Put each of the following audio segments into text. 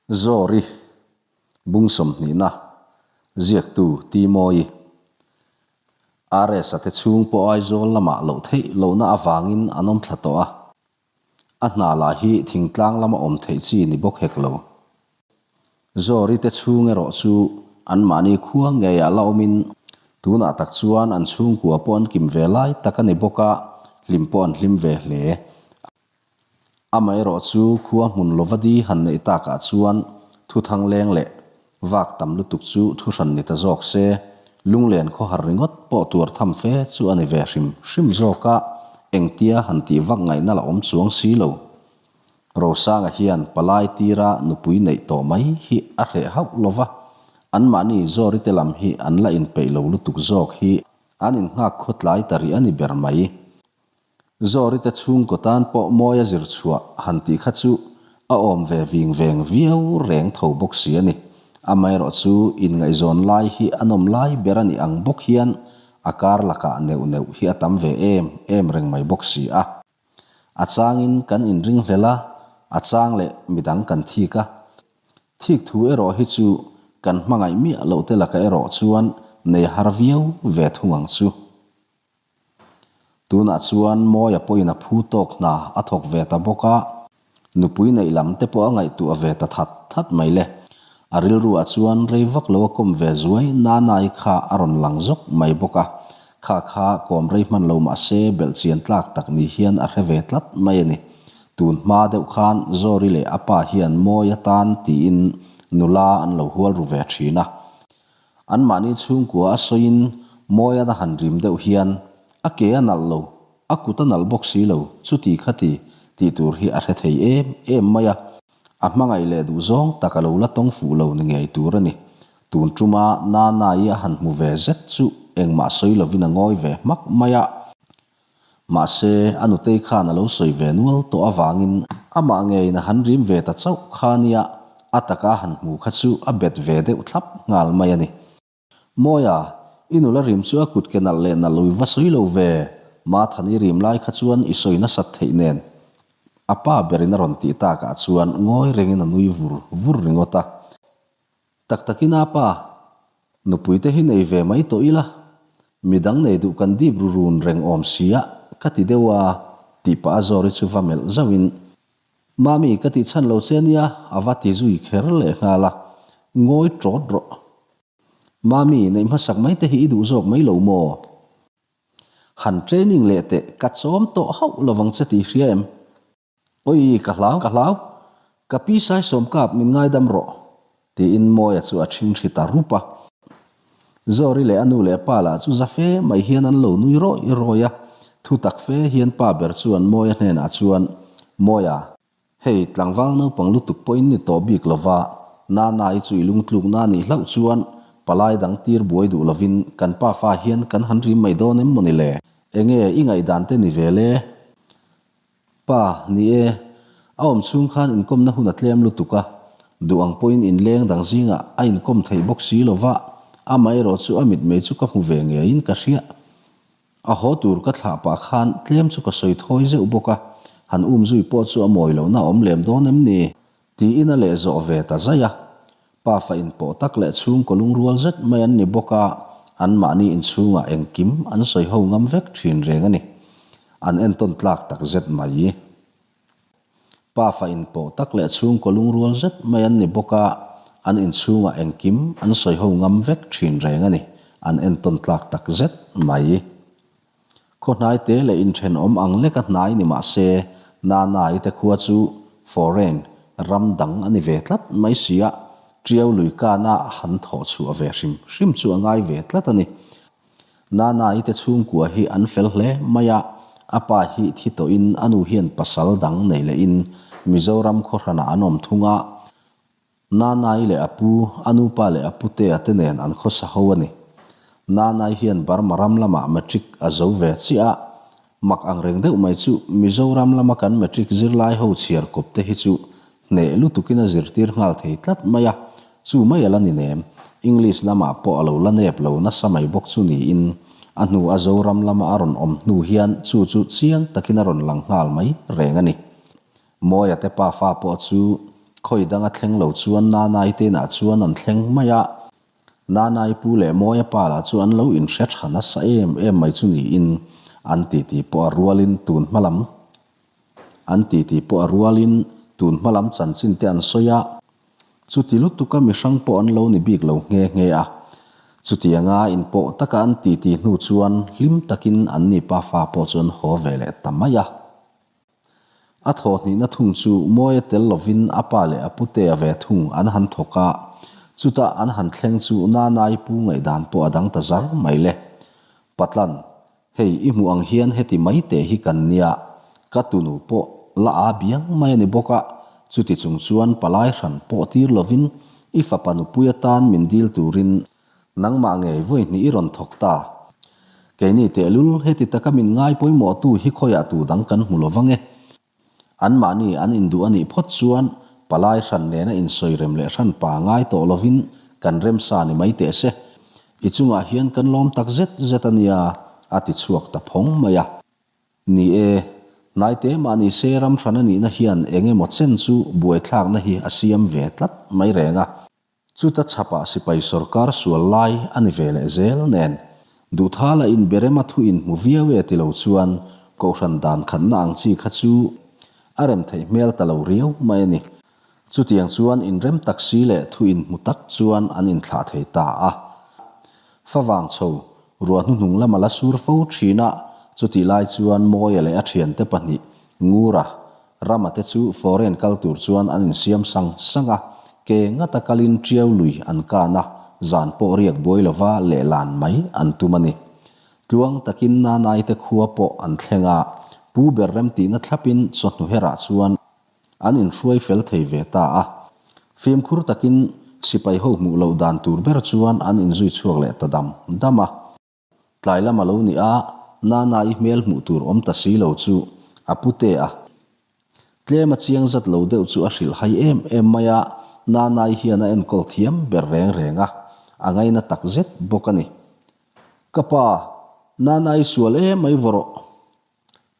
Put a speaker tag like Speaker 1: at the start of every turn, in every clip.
Speaker 1: Zawri, Bung sawmhnihna, Ziaktu Timawii. RS-a te chhung pawh Aizawl lamah loh theih lohna avangin an awm thla tawh a. A hna lah hi thingtlang lama awm theih chi ni bawk hek lo. Zawri te chhung erawh chu anmahni khua ngeiah la awmin tunah tak chuan an chhungkua pawh an kim ve lai tak a ni bawk a, hlim pawh an hlim ve hle. Amaherawh chu khua hmun lova di han neih takah chuan thuthang leng leh vak tam lutuk chu thuhran ni ta zawk se, lunglen khawhar ringawt pawh tuar tham fe chu a ni ve hrim hrim zawk a, engtia han tih vak ngaihna la awm chuang si lo. Rosanga hian palai tira nupui neih tawh mai hi a hreh hauh lo va, anmahni Zawrite lam hi an la inpeih lo lutuk zawk hi an innghak khawtlai ta rih a ni ber mai. Zawrite chhungkaw tan pawh mawi a zir chhuah han tih kha chu a awm ve ving veng viau reng tho bawk si a ni. Amaherawh chu inngaihzawn lai hi a nawm lai ber a nih ang bawk hian a kar lakah neuh neuh hi a tam ve em em reng mai bawk si a. A changin kan inringhlel a, a chang leh midang kan thik a. Thik thu erawh hi chu kan hmangaih miah loh te laka erawh chuan nei har viau ve thung ang chu. Tunah chuan Mawia pawhin a phu tawk hna a thawk ve ta bawk a, nupui neih lam te pawh a ngaihtuah ve ta that that mai le. A rilruah chuan rei vak lo a kawm ve zuai Nanai kha a rawn lang zawk mai bawk a, kha kha kawm rei hman lo mah se belhchian tlak tak ni hian a hre ve tlat mai a ni. Tun hma deuh khan Zawri leh a pa hian Mawia tan tiin nula an lo hual ru ve thin a, Anmahni chhungkua a sawiin Mawian a han rim deuh hian a ke a nalh lo, a kut a nalh bawk si lo, chuti khati tih tur hi a hre thei em em mai a. A hmangaih leh duh zawng tak a lo la tawng fuh lo ni ngei tur a ni. Tun tuma Nana-i a han hmu ve zet chu engmah sawi lovin a ngawi ve hmak mai a. Mahse, a nutei khan a lo sawi ve nual tawh avangin amah ngeiin a han rim ve ta chauh kha nia, a taka a han hmu kha chu a bet ve deuh thlap nghal mai a ni. Mawia, i nula rim chu a kut ke nalh leh nalh ui va sawi lo ve, Mathan i rim lai kha chuan i sawi nasat theih nen. A pa berin a rawn tih takah chuan ngawi rengin a nui vur vur ringawt a. Tak takin a pa, nupui te hi nei ve mai tawh ila, midang nei duh kan dip ru run reng awm si a, ka ti deuh a, tih pah a Zawri chu va melh zauhin, Mami, ka tih chhan lo che nia, a va ti zui kher leh nghal a, ngawi tawt rawh. Mami, neih hmasak mai te hi i duh zawk mai lo maw? Han training leh teh, ka chawm tawh hauh lovang che tih hria em? Awi, ka hlau, ka hlau. Ka pi Saisawm kap min ngaidam rawh, tiin Mawia chu a ṭhingṭhi ta rup a. Zawri leh a nu leh pa lah chu za fe mai hian an lo nui rawih rawih a. Thu tak fe hian pa ber chuan Mawia hnenah chuan, Mawia, hei tlangval naupang lutuk pawhin ni tawh bik lova, Nana-i chu i lungtlukna a nih hlauh chuan palai dang tir buai duh lovin kan pafa hian kan han rim mai dawn em mawni le? Enge i ngaihdan te ni ve le? Pa, ni e. A awm chhung khan inkawmna hun a tlem lutuk a, duh ang pawhin inleng dang zingah a inkawm theih bawk si lo va, amaherawh chu a mitmei chu ka hmu ve ngeiin ka hria. A haw tur ka thlah pah khan tlem chu ka sawi thawi zeuh bawk a, han umzui pawh chu a mawi lohna a awm lem dawn em ni? Tiin a leh zawh ve ta zaih a. Pafa inpawh tak leh chhungkaw lungrual zet mai an ni bawk a, anmahni inchhungah engkim an sawi ho ngam vek thin reng a ni. An entawn tlak tak zet mai. Pafa inpawh tak leh chhungkaw lungrual zet mai an ni bawk a, an inchhungah engkim an sawi ho ngam vek thin reng a ni. An entawn tlak tak zet mai. Khaw hnaite leh inthenawm ang leka hnai ni mah se, Nanai te khua chu foreign, ram dang a ni ve tlat mai si a, Tiau lui kana han thawh chhuah ve hrim hrim chu a ngai ve tlat a ni. Nanai te chhungkua hi an fel hle mai a, a pa hi thi tawhin a nu hian pasal dang nei lehin Mizoram khaw hranah an awm thung a, Nanai leh a pu, a nupa leh a putea te nen an khawsa ho a ni. Nanai hian Burma ram lamah matric a zo ve chiah a, mak ang reng deuh mai chu Mizoram lama kan matric zirlai ho chhiar kawp te hi chu hneh lutukin a zirtir nghal thei tlat mai a, chu mai a la ni nem. English lamah pawh a lo la nep lo nasa mai bawk chu niin a hnu a Zoram lama a rawn awm hnu hian chu chu chiang takin a rawn lang nghal mai reng a ni. Mawia te pa fa pawh chu. Khawi danga thleng lo chuan Nanai te inah chuan an thleng mai a. Nanai pu leh Mawia pa lah chu an lo inhre tha nasa em em mai chu niin an titi pawh a rualin tun hma lam an titi pawh a rualin tun hma lam chanchin te an sawi a. Chuti lutuka mihrang pawh an lo ni bik lo nghe nghe a. Chutianga inpawh taka an titi hnu chuan hlim takin an ni pafa pawh chu an haw ve leh ta mai a. A thawhhnihna thung chu Mawia tel lovin a pa leh a putea ve thung an han thawk a, chutah an han thleng chu Nanai pu ngaihdan pawh a dang ta zar mai le. Patlan, hei i hmuh ang hian heti mai teh hi kan nia, ka tunu pawh la aa biang mai a ni bawk a, chuti chung chuan palai hran pawh tir lovin i fapa nupui atan min dil turin Nangmah ngei vawi hnih i rawn thawk ta. Keini tehlul heti taka min ngai pawimawhtu hi khawiah tu dang kan hmu lo vang e. Anmahni an induh a nih phawt chuan palai hran nena insawi rem leh hran pa ngai tawh lovin kan remsa ni mai teh se. I chungah hian kan lawm tak zet zet a nia, a ti chhuak ta phawng mai a. Ni e, hnaite mahni se ram hran a nihna hian eng emaw chen chu buaithlakna hi a siam ve tlat mai reng a. Chuta chhapah sipai sawrkar sual lai a ni ve leh zel nen, Duhthala inberema thu inhmu viau e ti lo chuan Kohhran dan khatna ang chi kha chu a rem theih hmel ta lo riau mai a ni. Chutiang chuan inrem tak si leh thu inhmu tak chuan an inthlah thei ta a. Favang chho, ruah hnuhnung lama la sur fo thin a, chutih lai chuan Mawia leh a thiante pahnih, Ngura, Rama te chu foreign kal tur chuan an insiam sang sang a, ke ngata kalin Tiau lui an kan a, zan pawh riak buai lova lehlan mai an tum a ni. Tluang takin Nanai te khua pawh an thleng a, Pu ber remtihna thlapin chawhnu herah chuan an inhruai fel thei ve ta a. Fimkhur takin sipai ho hmuh loh dan tur ber chuan an inzui chhuak leh ta dam dam a. Tlai lam a lo ni a, Nana-i hmel hmuh tur awm ta si lo chu a pute a. Tlem a chiang zat lo deuh chu a hrilh hai em em mai a, Nana-i hian a enkawl thiam ber reng reng a, a ngaina tak zet bawk a ni. Ka pa, Nana-i sual em mai vaw rawh.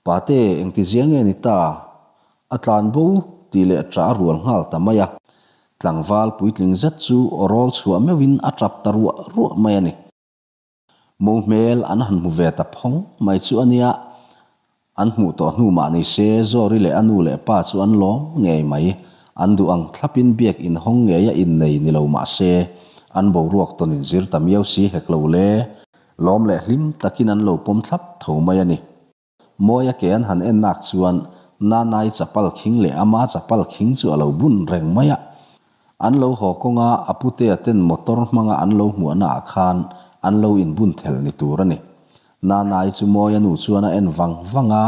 Speaker 1: Pate, engti zia nge ni ta? A tlan bo tih leh ṭah a rual nghal ta mai a. Tlangval puitling zet chu aw rawl chhuah meuhin a ṭap ta ruah ruah mai a ni. Mo hmel an han hmu ve ta phawng mai chu a nia, an hmuh tawh hnu mah ni se Zawri leh a nu leh pa chu an lawm ngei mai. An duh ang thlapin biak inhawng ngei a innei ni lo mah se, an boruak tawn inzir ta miau si hek lo le. Lawm leh hlim takin an lo pawm thlap tho mai a ni. Mawia ke an han en nak chuan Nanai chapal khing leh ama chapal khing chu a lo bun reng mai a. An lo haw kawnga a putea ten motor hmanga an lo hmuahna ah khan an lo inbun thelh ni tur a ni. Nanai chu Mawia nu chuan a en vang vang a,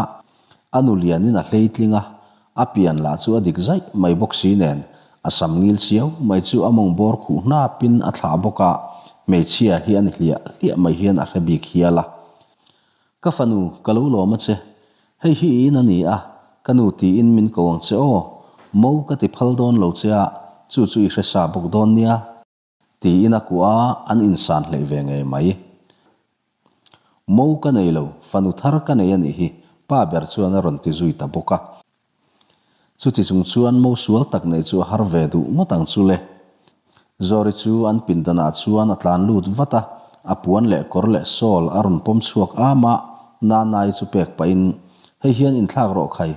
Speaker 1: a nu lianin a hleitling a, a pian lah chu a dik zaih mai bawk si nen, a sam ngil chiau mai chu a mawng bawr khuh hnapin a thlah bawk a, hmeichhia hi a ni hliah hliah mai hian a hre bik hial a. Ka fanu, ka lo lawm a che. Hei hi i in a ni a, ka nu tiin min ko ang che aw. Mo ka ti phal dawn lo che a, chu chu i hre sa bawk dawn nia. Tiin a kuah a, an insan hleih ve ngei mai. Mo ka nei lo, fanu thar ka nei a nih hi, pa ber chuan a rawn ti zui ta bawk a. Chuti chung chuan mo sual tak neih chu a har ve duh ngawt ang chu le. Zawri chu an pindanah chuan a tlan lut vat a, a puan leh kawr leh sawl a rawn pawm chhuak am a, Nanai chu pek pahin, Hei hian inthlak rawh khai,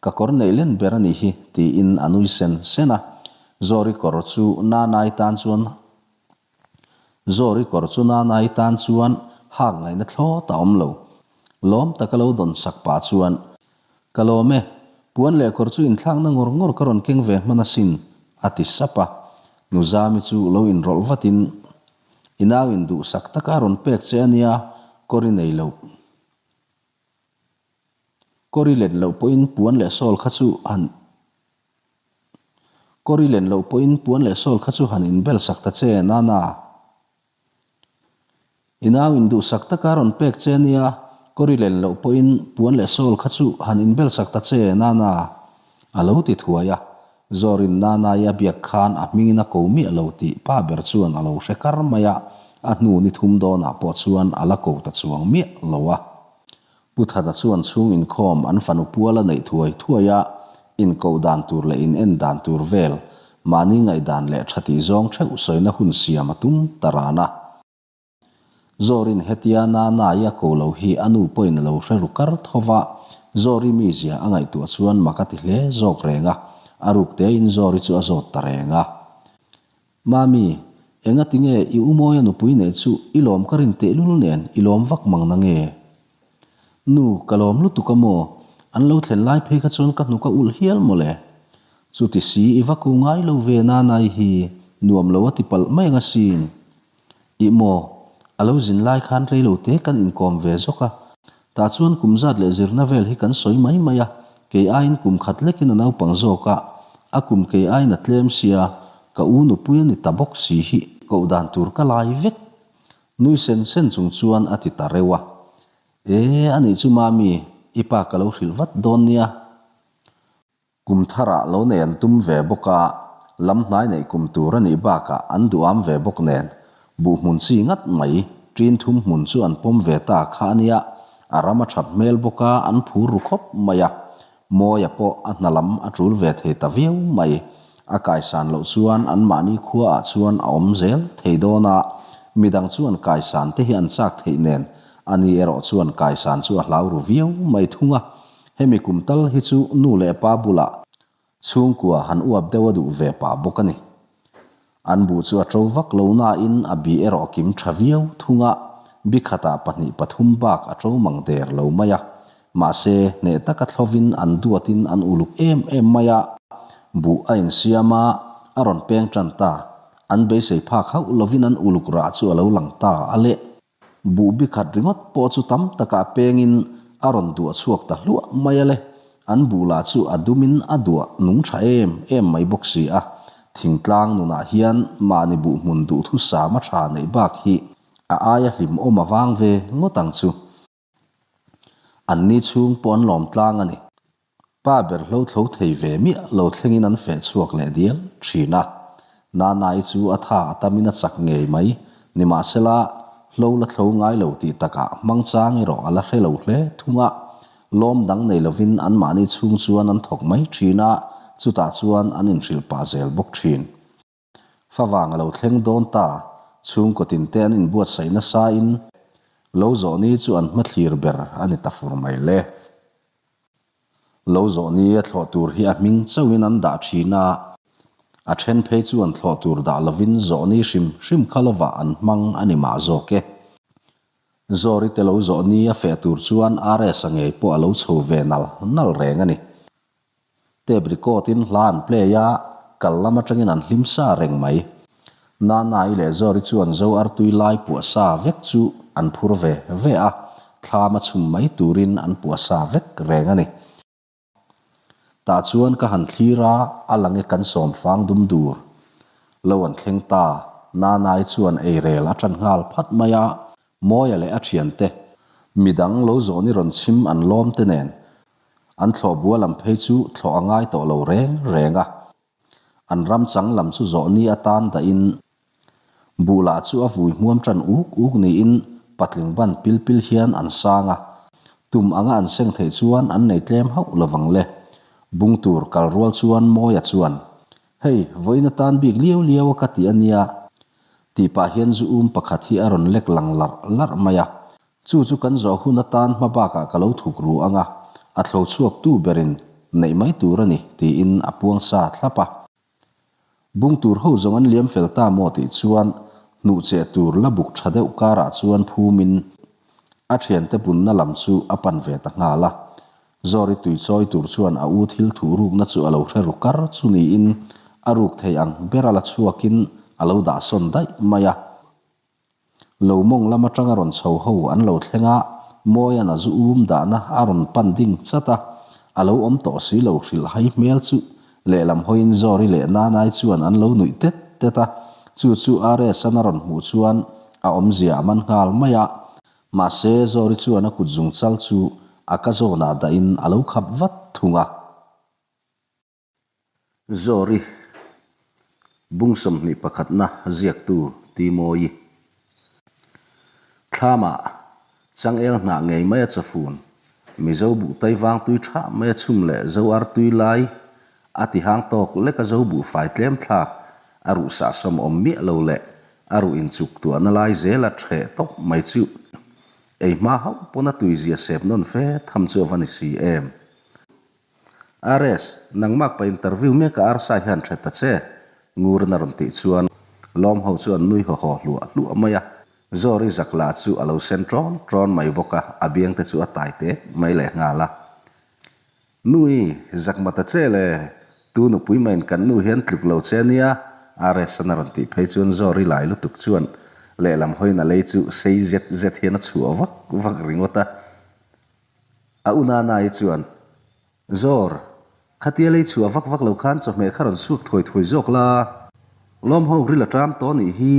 Speaker 1: ka kawr neih len ber a nih hi, tiin a nui sen sen a. Zawri kawr chu Nanai tan chuan Zawri kawr chu Nanai tan chuan hak ngaihna thlawt a awm lo. Lawm taka lo dawn sak pah chuan, Ka lawm e, puan leh kawr chu inthlakna ngawr ngawr ka rawn keng ve hman asin, a ti sap a. Nuzami chu lo inrawlh vatin, I nau in duhsak taka a rawn pek che a nia, kawr i nei loh. Kawr i len loh pawhin puan leh sawl kha chu han Kawr i len loh pawhin puan leh sawl kha chu han inbel sak ta che, Nana. I nau in duhsak taka rawn pek che nia, kawr i len loh pawhin puan leh sawl kha chu han inbel sak ta che, Nana. A lo ti thuai a, Zawrin Nana-i a biak khan a hmingin a ko miah lo tih pa ber chuan a lo hre kar mai a, a hnu ni thum dawnah pawh chuan a la ko ta chuang miah lo a. Pu Thana chuan chhung inkhawm an fanu pual a neih thuai thuai a, inkoh dan tur leh in en dan tur vel. Mahni ngaihdan leh tha tih zawng theuh sawina hun siam a tum ta ran a. Zawrin hetia Nana-i a ko lo hi a nu pawhin a lo hre ru kar tho va, Zawri mizia a ngaihtuah chuan mak a ti hle zawk reng a, a ruk tein Zawri chu a zawt ta reng a. Mami, enga tinge i u Mawia nupui neih chu i lawm ka rin tehlul nen i lawm vak mang na nge? Nu, ka lawm lutuk a maw? An lo thlen lai phei kha chuan ka hnuk a ulh hial mawle. Chuti si i va ko ngai lo ve Nanai hi nuam lo a ti palh mai ang asin. Ih maw, a lo zin lai khan rei lo te kan inkawm ve zawk a. Tah chuan kum zat leh zirna vel hi kan sawi mai mai a, kei aiin kum khat lekin a naupang zawk a, a kum kei aiin a tlem sia, ka u nupui a ni ta bawk si hi koh dan tur ka lai vek. Nui sen sen chung chuan a ti ta reuh a. E, anih chu Mami, i pa ka lo hrilh vat dawn nia. Kum tharah lo nei an tum ve bawk a, lam hnai neih kum tur a nih bakah an duham ve bawk nen, buh hmun chi ngat mai, ṭin thum hmun chu an pawm ve ta kha a nia, a ram a ṭhat hmel bawk a, an phur ru khawp mai a. Mawia pawh a hna lam a ṭul ve thei ta viau mai. A kaisan loh chuan anmahni khuaah chuan a awm zel thei dawn a, midang chuan kaisan te hi an chak theih nen, ani erawh chuan kaisan chu a hlau ru viau mai thung a. Hemi kum tal hi chu nu leh pa bulah chhungkua han uap deuh a duh ve pah bawk a ni. An buh chu a to vak lo nain a bi erawh a kim tha viau thung a, bi khatah pahnih pathum bak a to mang der lo mai a. Mahse, hneh taka thlovin an duatin an uluk em em mai a, buh a insiam a, a rawn peng tan ta. An beisei phak hauh lovin an uluk rah chu a lo lang ta a leh. Buh bi khat ringawt pawh chu tam takah pengin a rawn duah chhuak ta hluah mai a le. An buh lah chu a dumin a duah nung tha em em mai bawk si a. Thingtlang nunah hian mahni buh hmun duhthusam a tha neih bak hi a aia hlimawm a vang ve ngawt ang chu. Anni chhung pawh an lawm tlang a ni. Pa ber hlo thlo thei ve miah lo thlengin an feh chhuak leh dial thin a. Nanai chu a tha a tamin a chak ngei mai. Nimahsela, hlo la thlo ngai lo tih takah hmang chang erawh a la hre lo hle thung a. Lawm dang nei lovin anmahni chhung chuan an thawk mai thin a, chutah chuan an inhrilh pah zel bawk thin. Favang a lo thleng dawn ta, chhungkaw tinte an inbuatsaih nasain lo zawh ni chu an hmathlir ber a ni ta fur mai le. Lo zawh ni a thlawh tur hi a hming chauhin an dah thin a, a then phei chuan thlawh tur dah lovin zawh ni hrim hrim kha lovah an hmang a ni mah zawk e. Zawri te lo zawh ni a feh tur chuan RS-a ngei pawh a lo chho ve nal nal reng a ni. Tape record in hla an play a, kal lam atangin an hlim sa reng mai. Nanai leh Zawri chuan Zo artui lai puah sa vek chu an phur ve ve a, thlam a chhum mai turin an puah sa vek reng a ni. Tah chuan ka han thlir a, a lang e kan sawm fang dum dur. Lo an thleng ta, Nanai chuan eirel a tan nghal phat mai a, Mawia leh a thiante, midang lo zawhni rawn chhim an lawm te nen, an thlawh bua lam phei chu thlawh a ngai tawh lo reng reng a. An ram chang lam chu zawhni atan dahin buh lah chu a vui hmuam tan uk uk niin patling ban pil pil hian an sang a, tum anga an seng theih chuan an nei tlem hauh lovang le. Bung tur kal rual chuan Mawia chuan, Hei, vawiin atan bik liau liau a ka ti a nia, tih pah hian zu um pakhat hi a rawn lek lang larh larh mai a. Chu chu kan zawh hun atan hma bakah ka lo thuk ru ang a, a thlo chhuak tu berin neih mai tur a ni, tiin a puang sa thlap a. Bung tur ho zawng an liam fel ta maw tih chuan hnuh cheh tur la buk tha deuh karah chuan phumin a thiante punna lam chu a pan ve ta nghal a. Zawri tui chawi tur chuan a u thil thuh rukna chu a lo hre ru kar chu niin a ruk thei ang ber a la chhuakin a lo dah sawn daih mai a. Lo mawng lam atanga rawn chho ho an lo thleng a, Mawia'n a zu um dahna a rawn pan ding chat a, a lo awm tawh si lo hrilh hai hmel chu lehlam hawiin Zawri leh Nanai chuan an lo nuih tet tet a, chu chu RS-a'n a rawn hmuh chuan a awmzia a man nghal mai a. Mahse, Zawri chuan a kut zung chal chu a ka zawnah dahin a lo khap vat thung a. Zawri, Bung 21 pakhatna ziaktu Timoyi. Thlamah, Changel hnah ngei mai a chawfun, Mizo buh tai vang tui tha mai a chhum leh Zo ar tui lai. A ti hang tawk lek a zo buhfai tlem thlak, a ruh sahsawm awm miah lo leh a ruh inchuk tuahna lai zela ṭheh tawp mai chu ei hma hauh pawn a tuizia sep nawn fe tham chu a va ni si em. RS, nangmak pa interview mek a arsa hian ṭhe ta che, Ngurin a rawn tih chuan lawm ho chu an nui haw haw hluah hluah mai a. Zawri zak lah chu a lo sen ṭawn ṭawn mai bawk a, a biang te chu a tai tek mai leh nghal a. Nui, zak ma ta che le, tu nupui maiin kan nu hian tluk lo che nia, RS-an a rawn tih phei chuan Zawri lai lutuk chuan lehlam hawiin a lei chu sei zet zet hian a chhuah vak vak ringawt a. A u Nana-i chuan, Zawr, khatia lei chhuah vak vak lo khan chawhmeh kha rawn suk thuai thuai zawk la, lawm ho ril a ṭam tawh nih hi.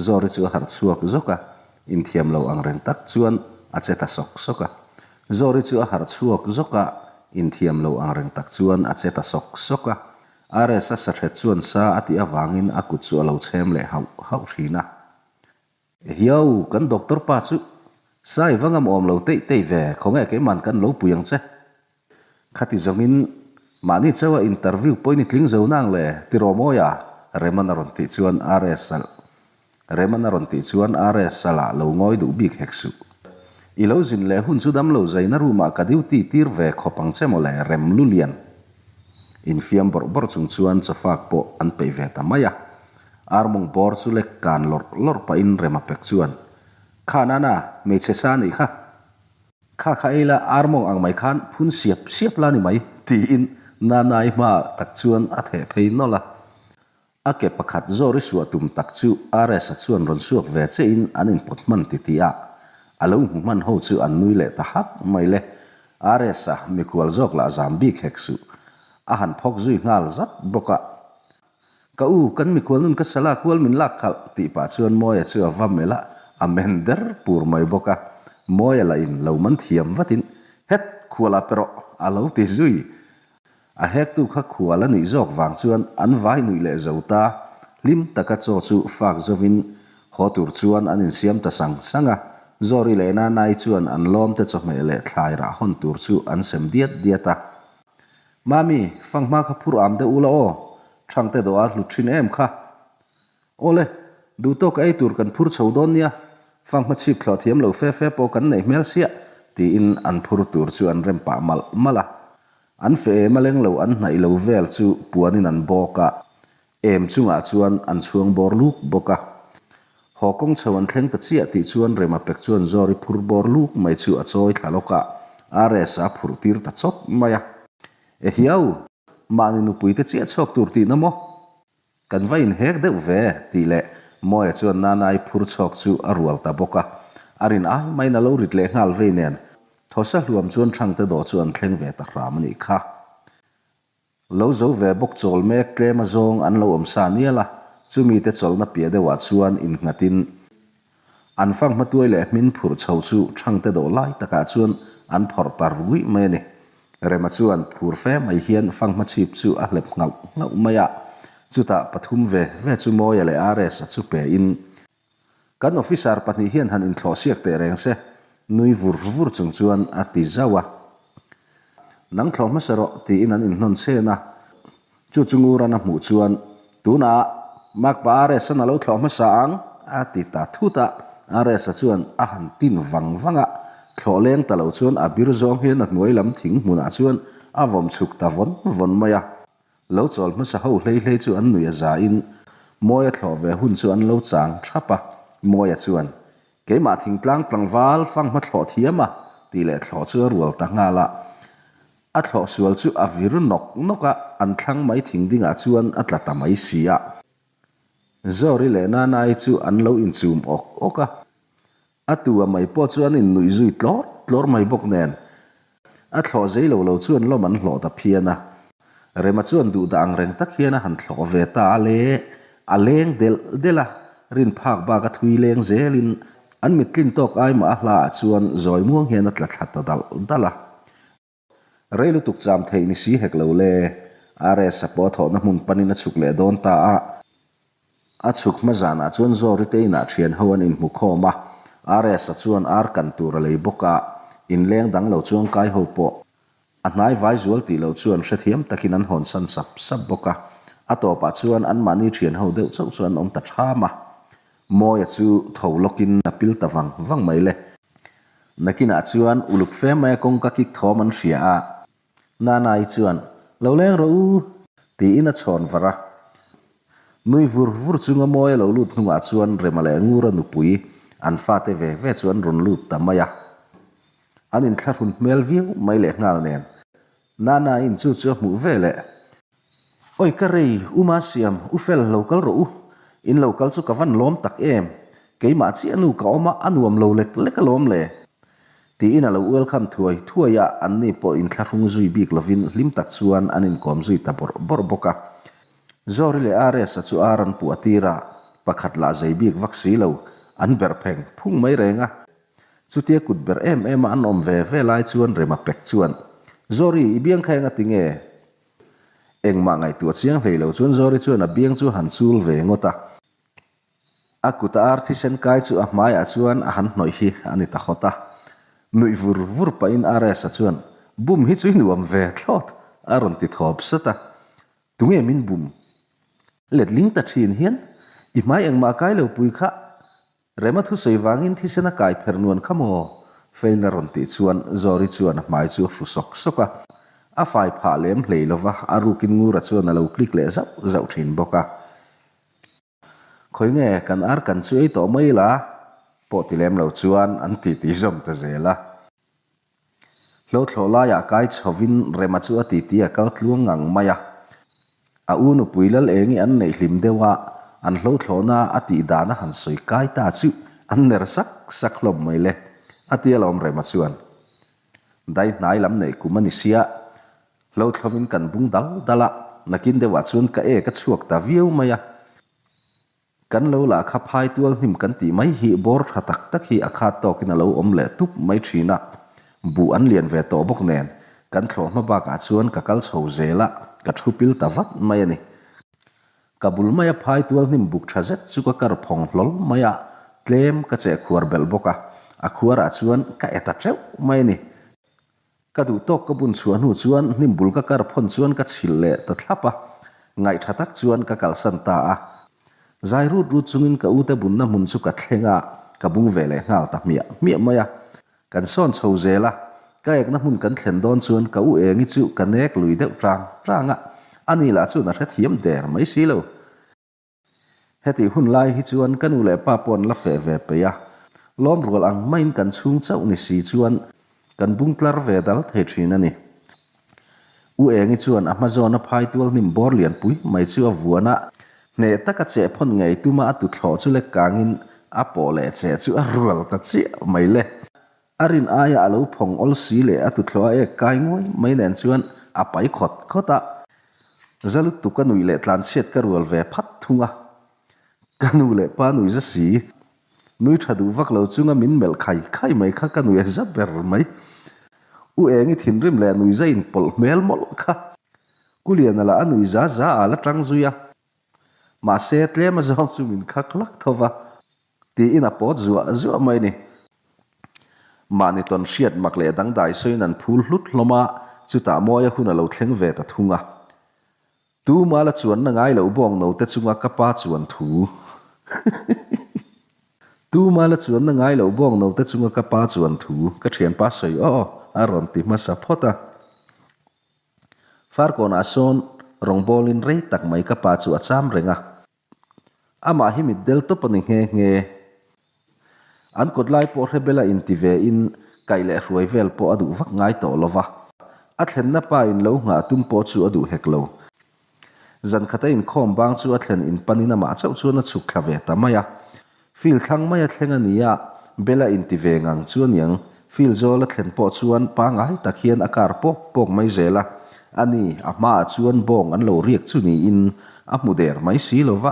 Speaker 1: Zawri chu a harh chhuak zawk a, inthiam lo ang reng tak chuan a che ta sawk sawk a. Zawri chu a harh chhuak zawk a, inthiam lo ang reng tak chuan a che ta sawk sawk a. RS-a sahret chuan sa a tih avangin a kut chu a lo chhem leh hauh hauh thin a. Ehiau, kan doctor pa chu sa i va ngam awm lo teih teih ve, khawnge keiman kan lo pui ang che. Khati zawngin mahni chauha interview pawhin i tling zo nang le, ti rawh mawi a? Reman a rawn tih chuan RS a Reman a rawn tih chuan RS a lah lo ngawi duh bik hek suh. I lo zin leh hun chu damlo zaina room ah ka duty tir ve khawp ang che mawle Rem Lulian. Infiam bawrh bawrh chung chuan chawfak pawh an peih ve ta mai a. Armawng bawr chu lek kan lawrh lawrh pahin Rema pek chuan, Kha Nana, hmeichhe sa nih kha. Kha kha ei la, armawng ang mai khan phun siap siap la ni mai, tiin Nanai hmaah tak chuan a theh phei nawlh a. A ke pakhat zawr i suah tum tak chu RS-a chuan rawn suak ve che in an inpawt hman ti tih a, a lo hmu hman ho chu an nui leh ta hak mai le. RS-a mikhual zawk lah zam bik hek suh. A han phawk zui nghal zat bawk a. Ka u, kan mikhual nun ka sala kual min lak khalh, tih pah chuan Mawia chu a va melh a, a men der pur mai bawk a. Mawia lah in lo man thiam vatin, Het, khual a pe rawh, a lo ti zui. A hektu kha khual a nih zawk vang chuan an vai nuih leh zo ta, hlim taka chaw chu fak zovin haw tur chuan an insiam ta sang sang a. Zawri leh Nanai chuan an lawmte chawhmeh leh thlai rah hawn tur chu an sem diat diat a. Mami, fanghma kha phur am deuh ula aw, Thangte dawh a hlut thin em kha. Awle, duhtawk ei tur kan phur chho dawn nia, fanghma chhip thlawh thiam lo fe fe pawh kan neih hmel siah, tiin an phur tur chu an rem pah malh malh a. An fe em a leng lo an hnaih lo vel chu puanin an bawk a, Em chungah chuan an chhuang bawr luk bawk a. Haw kawng chho an thleng ta chiah tih chuan Rema pek chuan Zawri phur bawr luk mai chu a chawi thla lawk a, RS a phurh tir ta chawp mai a. E hiau! Mahni nupui te chiah chhuak tur tihna maw? Kan va inhek deuh ve, tih leh Mawia chuan Nanai phur chhawk chu a rual ta bawk a. A rin ai maiin a lo rit leh nghal vei nen, Thawsa hluam chuan Thangte dawh chu an thleng ve ta hram a nih kha. Lo zo ve bawk chawl mek tlem a zawng an lo awm sa nial a, chumi te chawlhna piah deuhah chuan innghatin an fanghma tuai leh hmin phurh chho chu Thangte dawh lai takah chuan an phawrh ta ruih mai a ni. Rema chuan phur fe mai hian fanghma chhip chu a hlep nghauh nghauh mai a, chutah pathum ve ve chu Mawia leh RS-a chu pe in Kan officer pahnih hian han inthlawh siak teh reng se, nui vur vur chung chuan a ti zauh a. Nang thlawh hmasa rawh, tiin an inhnawn chhen a. Chu chu Nguran a hmuh chuan, Tunah Makpa RS-an a lo thlawh hmasa ang, a ti ta thut a. RS-a chuan a han tin vang vang a, thlawh leng ta lo chuan a bir zawng hian a hnuai lam thing hmunah chuan a vawm chhuk ta vawn vawn mai a. Lo chawl hmasa ho hlei hlei chu an nui a za in Mawia thlawh ve hun chu an lo chang thap a, Mawia chuan, Keimah thingtlang tlangval fanghma thlawh thiam a, tih leh thlawh chu a rual ta nghal a. A thlawh sual chu a vir nawk nawk a, an thlang mai thing dingah chuan a tla ta mai si a. Zawri leh Nanai chu an lo inchum awk awk a. A tu a mai pawh chu an innuih zui tlawr tlawr mai bawk nen, a thlawh zei lo lo chuan lawm an hlawh ta phian a. Rema chuan duh dah ang reng tak hian a han thlawh ve ta a le, a leng delh delh a, rin phak bak a thui leng zelin an mittlin tawk ai mah a hla ah chuan zawi muang hian a tla thla ta dalh dalh a. Rei lutuk cham theih ni si hek lo le. RS-a pawh a thawhna hmun panin a chhuk leh dawn ta a. A chhuk hma zanah chuan Zawri te inah thian ho an inhmu khawm a. RS-a chuan ar kan tur a lei bawk a, inleng dang lo chuangkai ho pawh. A hnai vai zual tih loh chuan hrethiam takin an hawnsan sap sap bawk a. A tawpah chuan anmahni thian ho deuh chauh chu an awm ta ṭham a. Mawia chu tho lawkin a pil ta vang vang mai le. Nakinah chuan uluk fe maia kawngka kik thawm an hria a. Nanai chuan, Lo leng rawh u! tiin a chhawn var a. Nui vur vur chunga Mawia lo lut hnungah chuan Rema leh Ngura nupui an fate ve ve chu an rawn lut ta mai a. An inthlahrun hmel viau mai leh nghal nen. Nanaiin chu chu a hmuh ve leh. Oi ka rei, u Masiam, u fel lo kal rawh u. In lo kal chu ka van lawm tak em. Keimah chiah nu ka awm a, a nuam lo lek lek alawm le. Tiin a lo welcome thuai thuai a, anni pawh inthlahrung zui bik lovin hlim tak chuan an inkawm zui ta bawrh bawrh bawk a. Zawri leh RS-a chu ar an puah tir a, pakhat lah zei bik vak si lo, an berh pheng phung mai reng a. Chutia kut ber em em a an awm ve ve lai chuan Rema pek chuan, Zawri, i biang kha eng a ti nge? Engmah ngaihtuah chiang hlei lo chuan Zawri chuan a biang chu han chul ve ngawt a. A kut a ar thisen kai chu a hmaiah chuan a han hnawih hi a ni ta hawt a. Nuih vur vur pahin RS-a chuan, Bum hi chu i nuam ve thlawt, a rawn ti thawp sat a. Tunge min bum? Letling ta thin hian i hmai engmah kai lo pui kha Rema thusawi vangin thisen a kai pher nuan kha maw? Feilna rawn tih chuan Zawri chuan a hmai chu a hru sawk sawk a. A fai phah lem hlei lova, a rukin Ngura chuan a lo click leh zauh zauh thin bawk a. Khawi nge kan ar kan chu ei tawh mai la? Pawh ti lem lo chuan an titi zawm ta zel a. Hlo thlawh laiah kai chhovin Rema chu a titi a kal tluang ngang mai a. A u nupui lal engi an neih hlim deuh a, an hlo thlawhna a tih dan a han sawi kai ta chu an ner sak sak hlawm mai le, a ti alawm Rema chuan. Dai hnai lam neih kum a ni sia, hlo thlovin kan bung dal dal a, nakin deuhah chuan ka ek a chhuak ta viau mai a. Kan lo lah kha phai tual hnim kan tih mai hi bawr tha tak tak hi a khat tawkin a lo awm leh tup mai thin a, buh an lian ve tawh bawk nen kan thlawh hma bakah chuan ka kal chho zel a, ka thu pil ta vat mai a ni. Ka bul maia phai tual hnim buk tha zet chu ka kar phawng hlawl mai a, tlem ka cheh khuar belh bawk a, a khuarah chuan ka e ta teuh mai a ni. Ka duh tawk ka bun chhuah hnu chuan hnim bul ka kar phawn chuan ka chhilh leh ta thlap a, ngaihtha tak chuan ka kalsan ta a. Zai rut rut chungin ka ute bunna hmun chu ka thleng a, ka bung ve leh nghal ta hmiah hmiah mai a. Kan sawn chho zel a, ka ekna hmun kan thlen dawn chuan ka u engi chu ka nek lui deuh tang tang a, ani lah chuan a hrethiam der mai si lo. Hetih hun lai hi chuan ka nu leh pa pawh an la feh ve peih a, lawm rual ang maiin kan chhung chauh ni si chuan kan bung tlar ve dal thei thin a ni. U Engi chuan a hma zawna phai tual hnim bawr lianpui mai chu a vuan a, hneh taka cheh phawn ngei tuma a tuthlawh chu lek kangin a pawh leh cheh chu a rual ta chiah mai le. A rin aia a lo phawng awl si leh a tuthlawh a ek kai nguai mai nen chuan a pai khawt khawt a. Za lutuk a nuih leh tlanchhiat ka rual ve phat thung a. Ka nu leh pa nui za si. Nui tha duh vak lo chunga min melh khai khai mai kha ka nui a za ber mai. U Engi thinrim leh nui za inpawlh hmel mawlh kha. Kuliana lah a nui za za a la tang zui a. Mahse tlem a zawng chu min khak hlak tho va. Tiin a pawt zuah zuah mai a ni. Mahni tawn hriat mak leh dangdai sawiin an phul hlut hlawm a, chutah Mawia hun a lo thleng ve ta thung a. Tuma la chuanna ngai loh bawng note chunga ka pa chuan thu. Tuma la chuanna ngai loh bawng note chunga ka pa chuan thu ka thianpa sawi aw a rawn ti hmasa phawt a. Farkawnah sawn rawngbawlin rei tak mai ka pa chu a cham reng a. Amah hi mit del tawp a ni nghe nghe. An kawt lai pawh hre bela inti ve in kaih leh hruai vel pawh a duh vak ngai tawh lo va. A thlenna pa in lo nghah tum pawh chu a duh hek lo. Zan khat a inkhawm bang chu a thlen in panin amah chauh chuan a chhuk thla ve ta mai a. Field thlang mai a thleng a ni a, Bella inti ve ngang chu a niang. Field zawl a thlen pawh chuan pangai tak hian a kar pawk pawk mai zel a. A ni, a hmaah chuan bawng an lo riak chu niin a hmu der mai si lo va.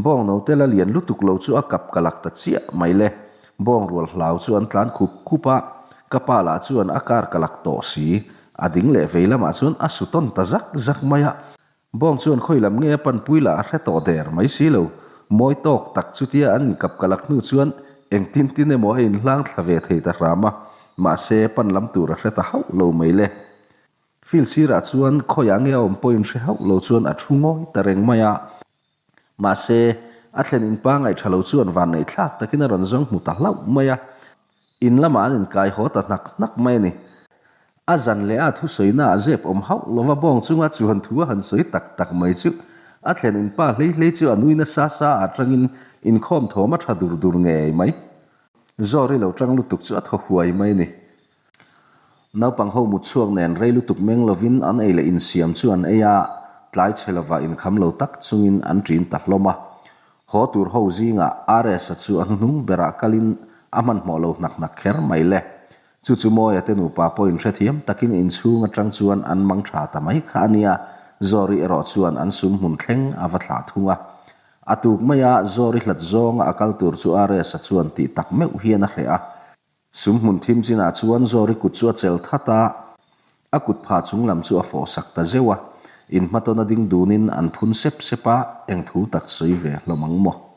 Speaker 1: Bawng note la lian lutuk lo chu a kap ka lak ta chiah mai le. Bawng rual hlau chu an tlan khup khup a, ka pa lah chuan a kar ka lak tawh si. A ding leh vei lamah chuan a su tawn ta zak zak mai a. Bawng chuan khawi lam nge a panpui lah a hre tawh der mai si lo. Mawi tawk tak chutia an inkap ka lak hnu chuan engtin tin emaw a inhlang thla ve thei ta hram a, mahse pan lam tur a hre ta hauh lo mai le. Field sirah chuan khawiah nge a awm pawh inhre hauh lo chuan a thu ngawi ta reng mai a. Mahse, a thlen in pa ngaih tha lo chuan vanneih thlak takin a rawn zawng hmu ta hlauh mai a. In lamah an inkai haw ta hnak hnak mai a ni. A zan leh a thusawina ah zep awm hauh lova bawng chunga chuan thu a han sawi tak tak mai chu a thlen in pa hlei hlei chu a nui nasa sa atangin inkhawm thawm a tha dur dur ngei mai. Zawri lo tang lutuk chu a thaw huai mai a ni. Naupang ho mut chhuak nen rei lutuk meng lovin an ei leh insiam chu an ei a, tlai chhe lova inkham lo tak chungin an ṭin ta hlawm a. Haw tur ho zingah RS-a chu a hnuhnung berah kalin a hmanhmawh lo hnak hnak kher mai le. Chu chu Mawia te nupa pawhin hrethiam takin inchhung atang chuan an mang tha ta mai kha a nia, Zawri erawh chuan an sum hmun thleng a va thlah thung a. A tuk maia Zawri hlat zawnga a kal tur chu RS-a chuan tih tak meuh hian a hreh a. Sum hmun thim chinah chuan Zawri kut chu a chel that a, a kut phah chung lam chu a fawh sak ta zeuh a. Inhmatawna ding dunin an phun sep sep a, eng thu tak sawi ve hlawm ang maw?